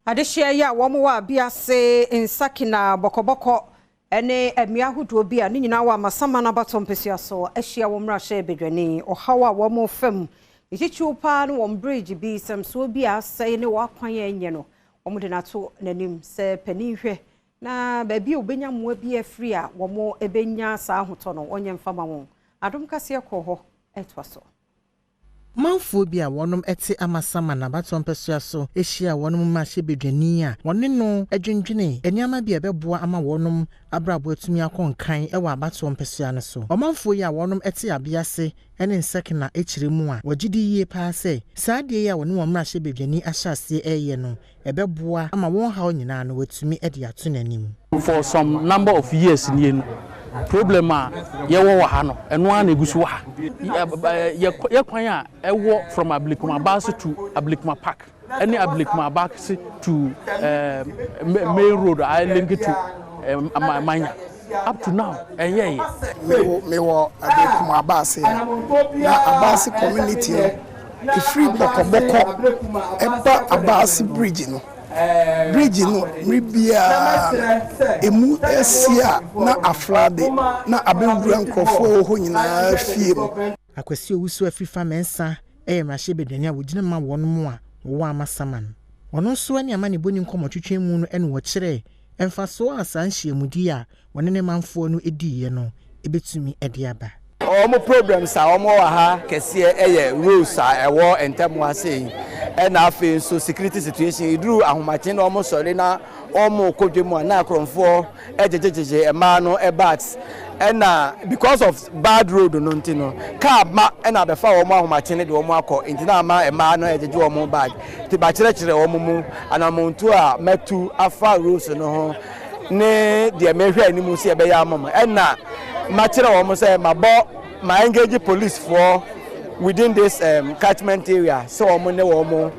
Adehyia yi a wɔn wɔ Abiase, Nsakina, Bɔkɔbɔkɔ ne mmea ahodoɔ bi a ne nyinaa wɔ Amasaman abatoɔ mpesua so ahyia wɔn mmarahyɛbadwani. Ɔhaw a wɔn fam titiriw paa ne wɔn bridge bi, sɛmsoɔ bi a asɛe ne wɔn akwan a ɛnyɛ no, wɔn de no ato n'anim sɛ panin hwɛ na baabi a wɔbɛnya mmoa bi afiri a wɔn bɛnya saa ahotɔ no, wɔnyɛ mfa ma wɔn. Adom kaseɛ kɔɔ hɔ ɛtoa so. Manfoɔ bi a wɔnom te Amasaman abatoɔ mpɛsoa so hyiaa wɔnom mmarahyɛbadwani a wɔne no dwendwenee nneɛma bi a ɛbɛboa ama wɔnom abrabɔ atumi akɔ nkan wɔ abatoɔ mpɛsoa no so. Ɔmanfoɔ yi a wɔnom te Abease ne Nsakina kyerɛ mu a wɔgye di yie paa sɛ saa adeɛ yi a wɔne wɔn mmarahyɛbadwani ahyɛ aseɛ reyɛ no ɛbɛboa ama wɔn haw nyinaa no wɔatumi de ato n'anim. For some number of years nie no, problem a yɛwɔ wɔ ha no, ɛno ara na egu so wɔ ha. Yɛ kwan a ɛwɔ from Ablekuma Abaase to Ablekuma Park ɛne Ablekuma Abaase to main road a link to Manya, up to now ɛnyɛ yɛ. Mewɔ Ablekuma Abaase a na Abaase community no ɛfiri Bɔkɔbɔkɔ ɛba Abaase bridge no, bridge no mmere biara emu asi a na aflade na abɛwura nkurɔfoɔ a ɛwɔ hɔ nyinaa fie mu. Akwasi Owusu Afrifa Mensah yɛ mmarahyɛbadwani a wɔgyina ma wɔn mu a wɔwɔ Amasaman. Ɔno nso ne amanebɔni nkɔmmɔtwetwe mu no ne wɔkyerɛ mfasoɔ a saa nhyiamudi a wɔne ne manfoɔ no diiɛ no ɛbɛtumi de aba. Wɔn problems a wɔn wɔ ha kɛseɛ yɛ roads a ɛwɔ ntɛm ase yi, ɛna afei nso security situation. Eduru ahomakye na wɔn sɔre na wɔn kɔ dwam a, na akorɔmfoɔ ɛgyegyegyegye mmaa no bags, ɛna because of bad road no nti no, car ma ɛna abɛfa wɔn ahomakye no de wɔn akɔ, nti na ama mmaa no ɛgyegye wɔn bag. Nti bakyerɛkyerɛ wɔn mu anamontu a mɛtu afa roads no ho ne deɛ mehwɛ anim sɛ ɛbɛyɛ ama mo, ɛna makyerɛ wɔn sɛ mabɔ ma engage police foɔ within this catchment area sɛ wɔn ne wɔn.